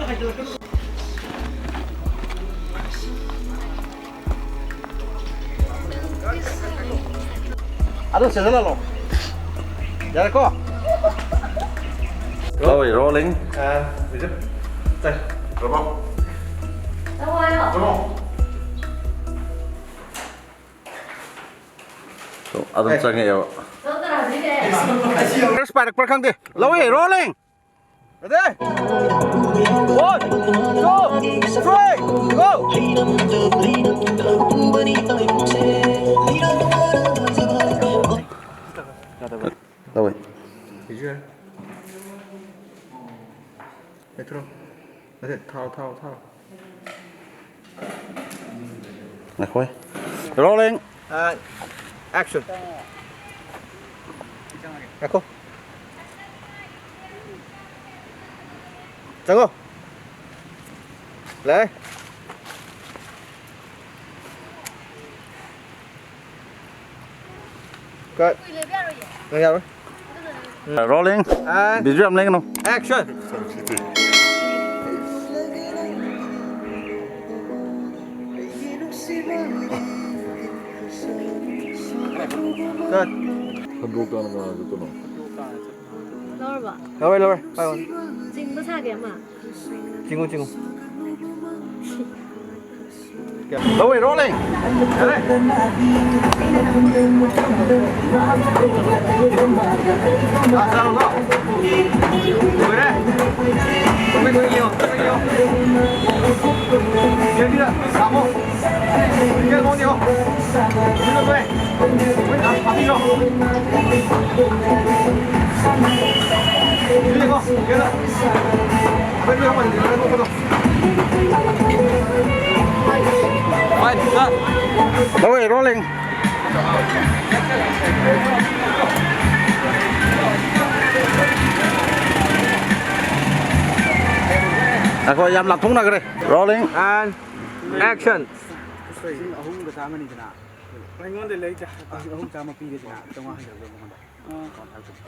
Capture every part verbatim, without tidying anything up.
ꯑꯗꯨ ꯁꯤꯖꯤꯜꯍꯜꯂꯣ꯫ ꯌꯥꯔꯦꯀꯣ? ꯂꯧꯏ, rolling꯫ ꯑꯥ, ꯕꯤꯖꯨ꯫ ꯆꯠ꯫ ꯔꯣꯃꯣ꯫ ꯔꯣꯃꯣ꯫ ꯑꯗꯨꯝ ꯆꯪꯉꯛꯑꯦꯕ꯫ First ꯄꯥꯏꯔꯛꯄ꯭ꯔꯥ ꯈꯪꯗꯦ꯫ ꯂꯧꯏ, rolling꯫ Ready? One, two, three, go! ꯇꯧꯋꯦ꯫ ꯄꯦꯇ꯭ꯔꯣꯜ꯫ ꯅꯠꯇꯦ, ꯊꯥꯎ, ꯊꯥꯎ, ꯊꯥꯎ꯫ ꯉꯥꯏꯈꯣ꯫ Rolling꯫ And action. ꯉꯥꯏꯈꯣ꯫ ꯆꯪꯉꯣ꯫ ꯂꯥꯛꯑꯦ꯫ Cut. ꯅꯪ ꯌꯥꯔꯣꯏ꯫ Rolling꯫ And ꯕꯤꯖꯨ ꯌꯥꯝ ꯂꯦꯡꯒꯅꯨ꯫ Action. Cut. ꯍꯟꯗꯣꯛꯇꯅ ꯀꯅꯥ ꯆꯠꯇꯣꯏꯅꯣ? ꯂꯧꯔꯕ? ꯂꯧꯔꯦ, ꯂꯧꯔꯦ꯫ ꯄꯥꯏꯌꯣ꯫ ꯆꯤꯡꯕ ꯁꯥꯒꯦ ꯑꯃ꯫ ꯆꯤꯡꯉꯨ, ꯆꯤꯡꯉꯨ꯫ ꯂꯧꯏ, rolling꯫ ꯌꯥꯔꯦ꯫ ꯂꯥꯁ ꯇꯥꯔꯣꯀꯣ꯫ ꯂꯣꯏꯔꯦ꯫ ꯇꯨꯃꯤꯟ ꯇꯨꯃꯤꯟ ꯌꯦꯡꯉꯣ, ꯇꯨꯃꯤꯟ ꯌꯦꯡꯉꯣ꯫ ꯌꯦꯡꯕꯤꯔ, ꯂꯥꯛꯑꯣ꯫ ꯌꯦꯡꯉꯣ, ꯌꯦꯡꯉꯣ꯫ ꯌꯦꯡꯉꯣ, ꯌꯦꯡꯉꯣ꯫ ꯂꯧꯏ, rolling꯫ ꯉꯥꯏꯈꯣ, ꯌꯥꯝ ꯂꯥꯞꯊꯣꯛꯅꯈ꯭ꯔꯦ꯫ Rolling꯫ And action. ꯂꯤꯁꯤꯡ ꯑꯍꯨꯝꯒ ꯆꯥꯝꯃꯅꯤꯗꯅ꯫ ꯑꯩꯉꯣꯟꯗ ꯂꯩꯇꯦ꯫ ꯂꯤꯁꯤꯡ ꯑꯍꯨꯝ ꯆꯥꯝꯃ ꯄꯤꯔꯦꯗꯅ, ꯆꯥꯝꯃꯉꯥ ꯍꯟꯖꯔꯒ ꯃꯉꯣꯟꯗ꯫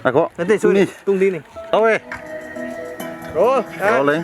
ꯉꯥꯏꯈꯣ꯫ ꯅꯠꯇꯦ, sorry, ꯇꯨꯡꯅꯤ꯫ ꯇꯨꯡꯗꯤꯅꯤ꯫ ꯇꯧꯋꯦ꯫ Roll꯫ Rolling꯫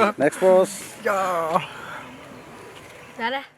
Next pose. ꯌꯥꯔꯦ꯫